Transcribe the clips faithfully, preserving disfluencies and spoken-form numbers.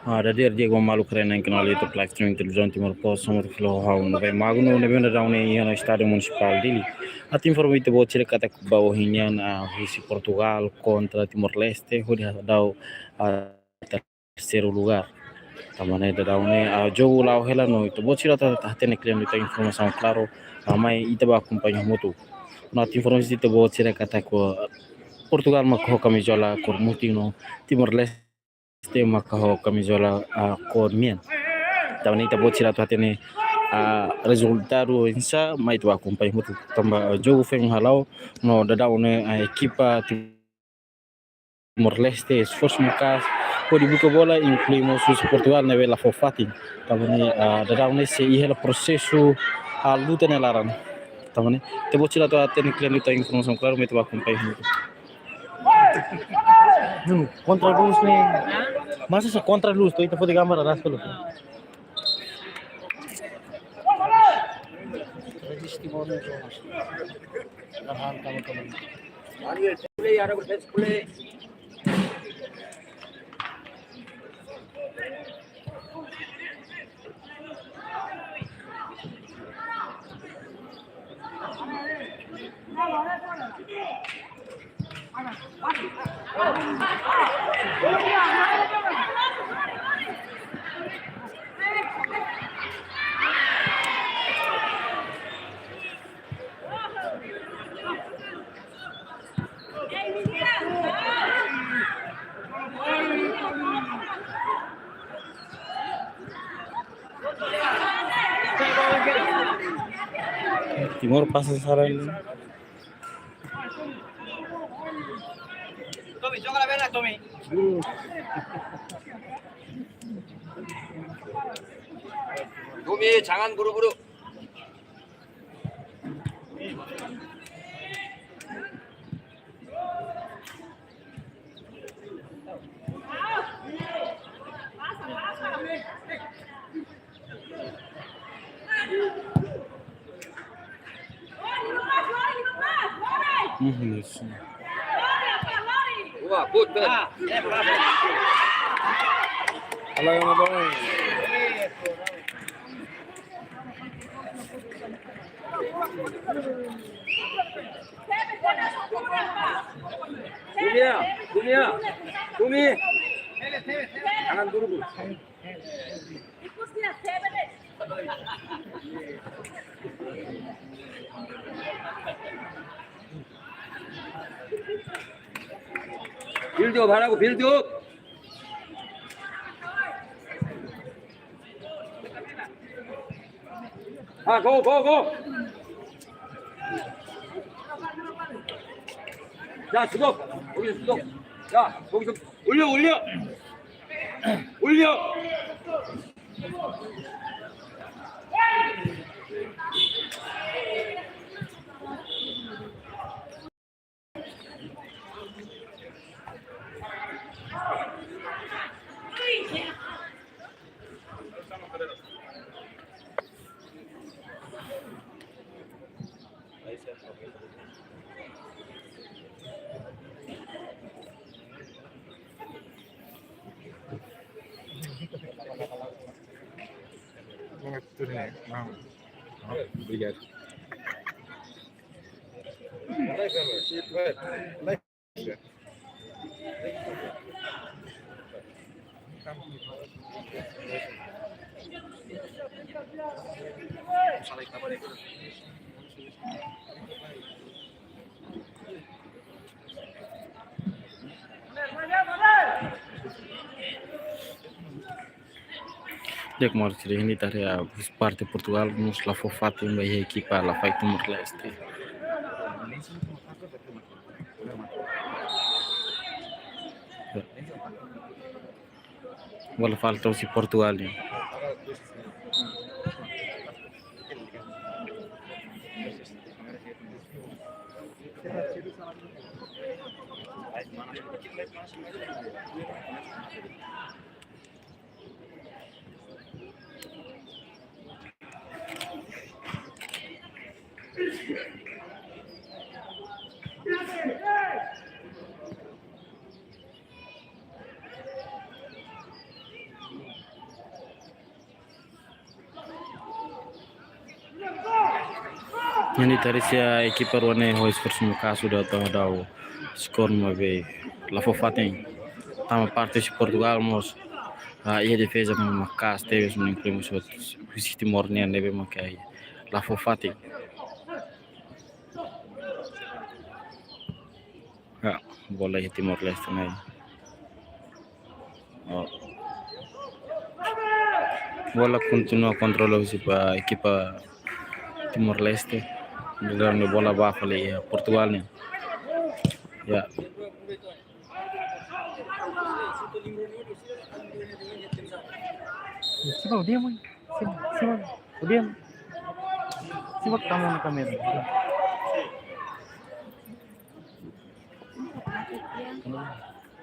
Ah, dadeer di'ak ba maluk sira ne'ebé iha live streaming televizaun Timor Post, hamutuk fali ho ha'u November Magno, ne'ebé daudaun ne'e iha Estádiu Munisipál Dili. Atu informa ita-boot sira katak ba ohin nian, ah, husi Portugal kontra Timor-Leste, hodi hadau, ah, terseiru lugár. Tanba ne'e daudaun ne'e, ah, jogu la'o hela no ita-boot sira atu hatene kle'an liután informasaun klaru, ah, mai ita bá akompaña hamutuk. No atu informa ita-boot sira katak Portugal mak ho kamizola kór mutin no Timor-Leste mak ho kamizola, ah, kór mean. Tanba ne'e ita-boot sira atu hatene, ah, rezultadu oinsá mai ita bá akompaña hamutuk. Tanba, ah, jogu foin hala'o no daudaun ne'e, ah, ekipa Timor-Leste esforsu maka'as hodi buka bola, inklui mós husi Portugal ne'ebé la fó fatin. Tanba ne'e, ah, daudaun ne'e sei iha hela prosesu, ah, luta nia laran. Tanba ne'e ita-boot sira atu hatene kle'an liután informasaun klaru mai ita bá akompaña hamutuk. Nuno, kontra luz ne'e. Masa sá kontra luz, to'o ita foti gambar atrás pelu. Timor pasa saran. Tommy, joga la vela, Tommy. Tommy, jangan buru-buru. Mhm, isso. Boa, puta. Alá, alá, alá. Dunia, dunia, dunia. Jangan buru-buru. Field job, hara ko field job. Ah, go, go, go. Ya, stop. Oke, stop. Ya, bagus. Ulio, ulio. Ulio. Obrigado. Di'ak, maluk sira, iha ne'e ita haree husi parte Portugal mós la fó fatin ba iha ekipa Lafaek Timor-Leste. Bola falta husi Portugal nian. Ne'e ita haree se ekipa rua ne'e ho esforsu maka'as sudah tau dau skor maibé la fó fatin. Tanba parte husi Portugal mós, ah, iha defeza maka'as tebes, mós inklui mós husi Timor nian ne'ebé maka la fó fatin. Ya, bola iha Timor-Leste ne'e. Oh. Bola kontinua kontrola husi ba ekipa Timor-Leste. Jogadu bola ba fali iha Portugal nian. Ya. Simak dia, mãe. Simak, simak. Dia. Simak kamu na kamera.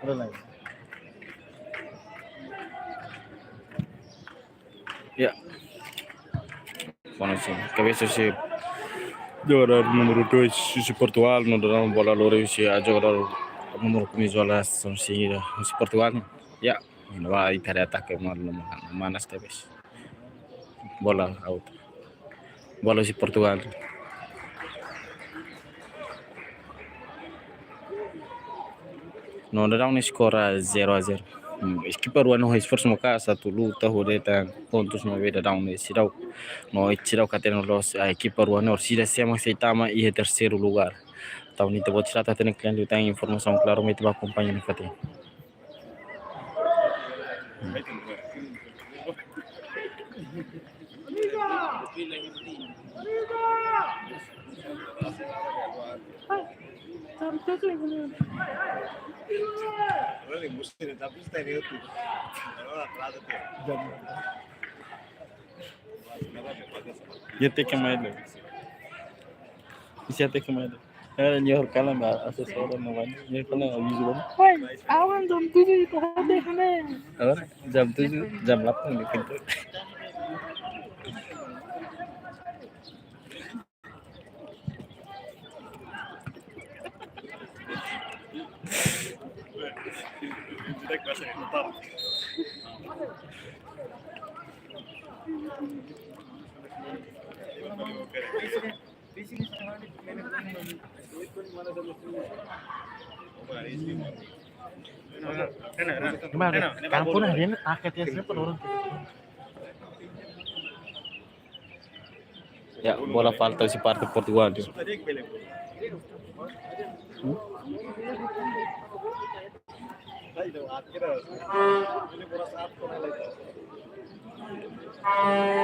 Ada lagi. Ya. Bola husi, kabesa husi jogadór númeru dois husi Portugal, no daudaun bola lori husi, ah, jogadór númeru kamizola sanulu-resin-ida husi Portugal. Ya, entaun ita haree atake malu no manas tebes. Bola out. Bola husi Portugal. No daudaun ne'e skor zero a zero. Hmm, ekipa rua ne'e ho esforsu maka'as atu luta hodi hetan pontus maibé daudaun ne'e seidauk. No seidauk hatene loos, ah, ekipa rua ne'e orsida sé mak sei tama iha terseiru lugar. Entaun ita-boot sira atu hatene kle'an liután informasaun klaru, mai ita bá akompaña nafatin. Ya te kemai deh. Isi te kemai deh. Eh, nyohor kalan ba asesor no bani. Nyohor kalan avizu bani. Woi, awan jam tujuh itu hadir, ne. Agora, jam tujuh, jam delapan di pintu. Gimana? Kampung hari ini akhirnya siapa orang? Ya, bola falta husi parte Portugal. Hmm?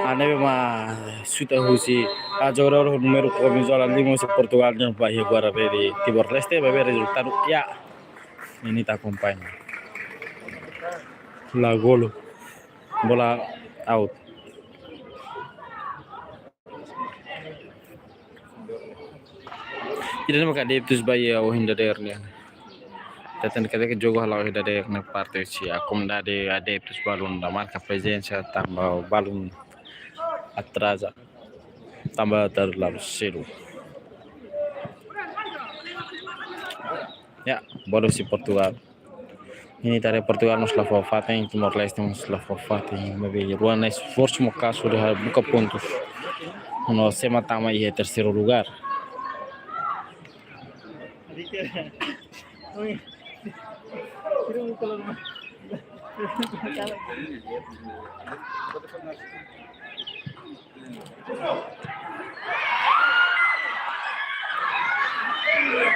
Ah, ne'ebé mak xuta husi, ah, jogadór númeru kamizola lima husi Portugal nian ba iha guarda-rede Timor-Leste, maibé rezultadu ya. Ne'e ita akompaña. La golu. Bola out. Ida-ne'e maka adeptus ba iha ohin dadeer nian. Ita hatene katak jogu hala'o iha dadeer ne'e parte husi komunidade, adeptus balun la marka prezensa tanba balun atraza. Tanba terlalu sedu. Ya, bola husi Portugal. Ne'e ita haree Portugal mós la fó fatin, Timor-Leste mós la fó fatin. Maibé rua ne'e esforsu maka'as hodi buka pontus. No sé mak tama iha terseiru lugar.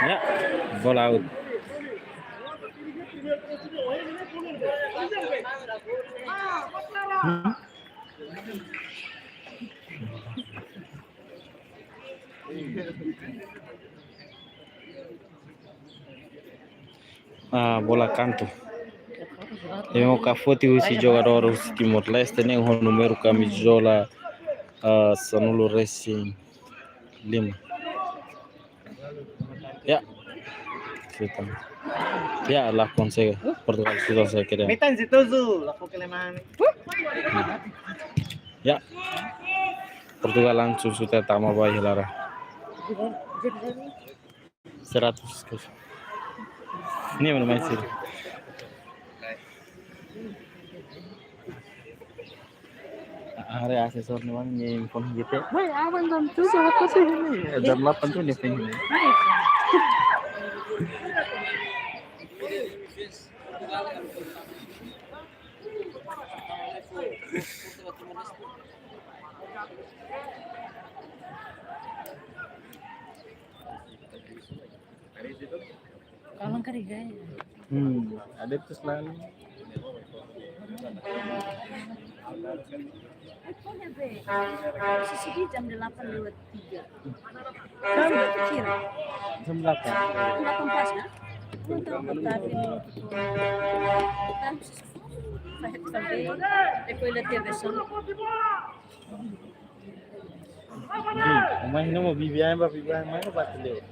Ya, bola out. Hmm? Ah, bola kantu. Ne'ebé maka foti husi jogadór husi Timor-Leste ne'e ho númeru kamizola, ah, sanulu-resin-lima. Ya. Xuta. Ya, la konsege. Portugal xuta sai kere. Metan situ zu, la foke le mami. Ya. Portugal langsung xuta tama ba iha laran. Seratus, guys. Ini mana main sih? Haree asesór ne'e mak nia informa G T. Weh, aban jam tujuh apa sih ini? Eh, jam delapan tuh dia pengen. Kalan karigai. Hmm, ada terus lalu. Sisi di jam delapan lewat tiga. Jam kira. Jam delapan. Jam delapan pas, ya? Untuk tadi. Sampai, sampai, depois da T V só. Mai no mo bibi ai ba bibi ai mai no ba tele.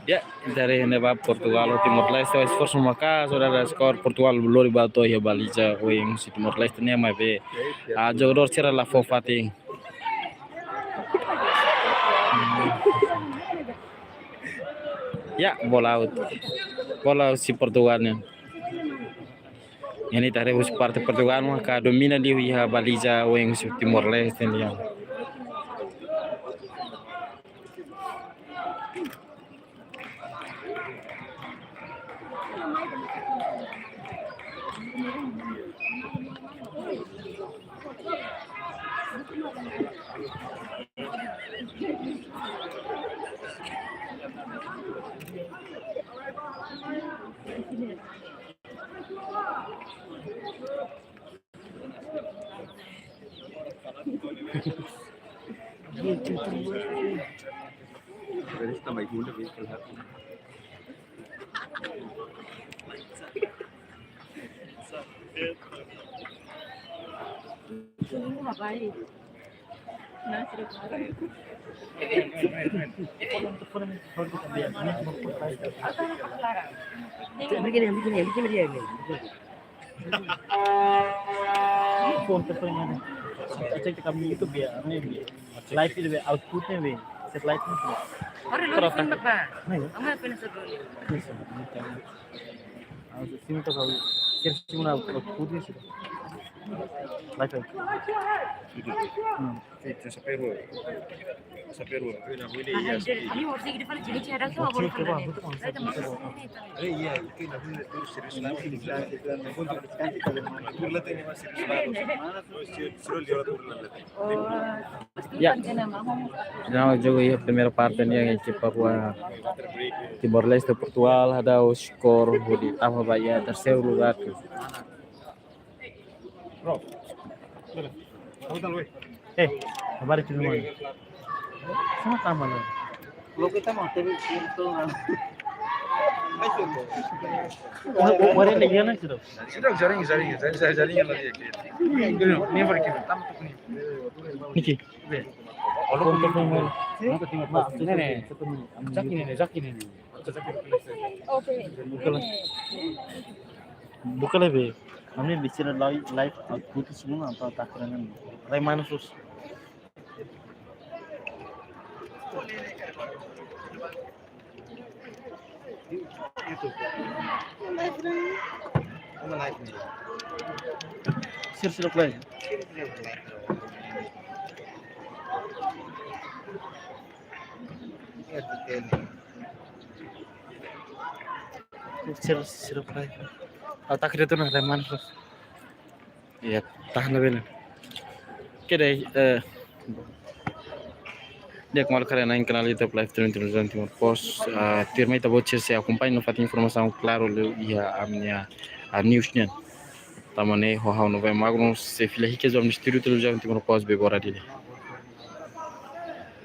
Ya, dari ne'ebá Portugal ho Timor-Leste, esforsu maka'as, saudara, skor Portugal lori ba to'o iha baliza oin husi Timor-Leste ne'e, maibé, ah, jogadór sira la fó fatin. Ya, bola out. Bola husi Portugal nian. Ne'e ita haree husi parte Portugal maka domina liu iha baliza oin husi Timor-Leste nian. Begini, begini, begini, begini. Phone, phone, phone. Cek ke kami itu biar, ini biar. Live itu biar, outputnya biar. Set live itu biar. Ora, lo fin ba. Nah, ya. Ama pena sa dulu. Bisa, bisa. Ah, sini tuh kalau share semua outputnya sudah. Live itu. Hmm. Itu sampai dulu. Sampai dulu. Ini harus kita fala jadi cara tuh, aku lupa. Saya teman. Eh, iya, itu dah punya tuh serius lagi. Kurla tadi masih serius banget. Suruh dia orang kurla. Ya. Não, jogo iha primeira parte nian ekipa rua Timor-Leste Portugal hadau skor hodi tama ba iha terseiru lugar. Eh, kabar itu mana? Sama-sama lah. Lo kita mau tadi itu. Wah, wah, ada lagi, ya, sudah. Sudah, jaring, jaring, jaring, jaring, jaring lagi. Ini, ini, ini, ini, ini. Niki. Be. Kontak nomor. Ne'e, ne'e. Jaki ne'e, jaki ne'e. Oke. Buka lah. Buka lah, be. Kami bicara live, live output semua apa tak keren. Rai mana sus? Sira, sira play. Sira, sira play. Atak itu na, rai mana sus? Ya, tahan lah, bena. Oke deh, eh, di'ak, maluk sira, iha kanál YouTube Live Stream Televizaun Timor Post, eh, tuirmai ita-boot sei akompaña no fatin informasaun klaru liu iha ami-nia, ah, news nian. Tanba ne'e ho ha'u November Magno, sei fila hikas husi estúdiu Televizaun Timor Post, Bebora Dili.